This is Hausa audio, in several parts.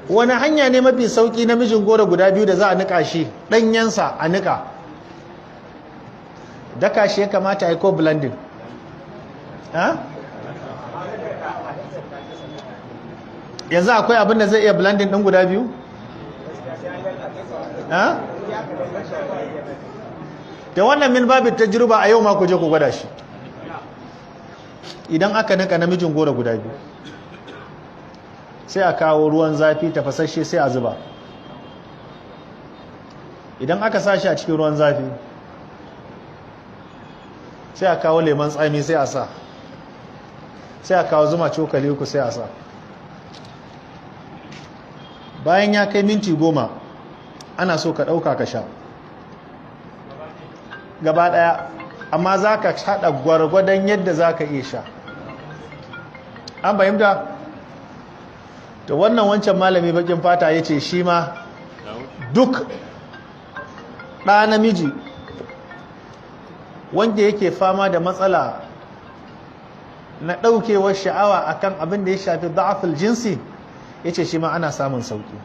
Wani hanya ne mafi sauki namijin goro guda biyu da za a nika shi ɗanyensa a nika? Daka shi ya kamata a yi ko blending? Ha? Yanzu akwai abin da zai iya blending ɗin guda biyu? Ha? Da wannan min babu tajruba, a yau ma ku je ku gwada shi. Idan aka nika namijin goro guda biyu, sai a kawo ruwan zafi tafasasshe, sai a zuba. Idan aka sa shi a cikin ruwan zafi, sai a kawo lemon tsami, sai a sa, sai a kawo zuma cokali 3, sai a sa. Bayan ya kai minti 10, ana so ka ɗauka ka sha gaba ɗaya, amma za ka haɗa gwargwadon yadda za ka iya sha. An fahimta? To, wannan wancan malami bakin fata ya ce shi ma duk ɗa namiji wanda yake fama da matsala na ɗaukewar sha'awa akan abin da ya shafi da'aful jinsi, ya ce shi ma ana samun sauki.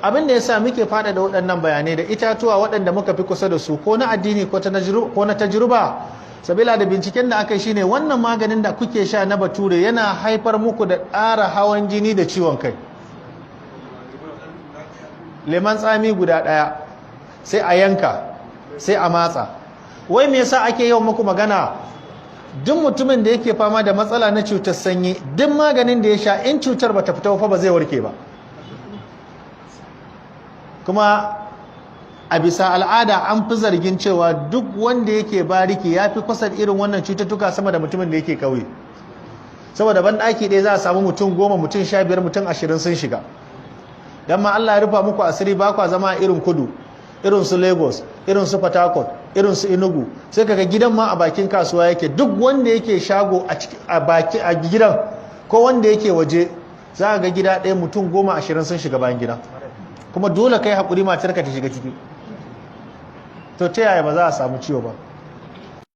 Abin da ya sa muke fada da waɗannan bayanai da itatuwa waɗanda muka fi kusa da su, ko na addini ko na tajruba, sabila da binciken da aka yi shine wannan maganin da kuke sha na bature yana haifar muku da ƙara hawan jini da ciwon kai. Lemon tsami guda ɗaya, sai a yanka, sai a matsa. Wai me yasa ake yawan muku magana? Duk mutumin da yake fama da matsala na cutar sanyi, duk maganin da ya sha, in cutar bata fita fa, ba zai warke ba. Kuma a bisa al'ada an fi zargin cewa duk wanda yake bariki ya fi kusa irin wannan cututtuka sama da mutumin da yake kauye, saboda ban ɗaki ɗaya za a samu mutum 10, mutum 15, mutum 20 sun shiga. Don ma Allah ya rufa muku asiri, ba kwa zama irin kudu, irin su Lagos, irin su Port Harcourt, irin su Enugu. Sai kaga gidan ma a bakin kasuwa yake. Duk wanda yake shago a baki a gidan ko wanda yake waje, za ga gida ɗaya mutum 10, 20 sun shiga bayan gida. Kuma dole kai haƙuri matarka ta shiga ciki. To, ta yaya ba za a samu ciwo ba?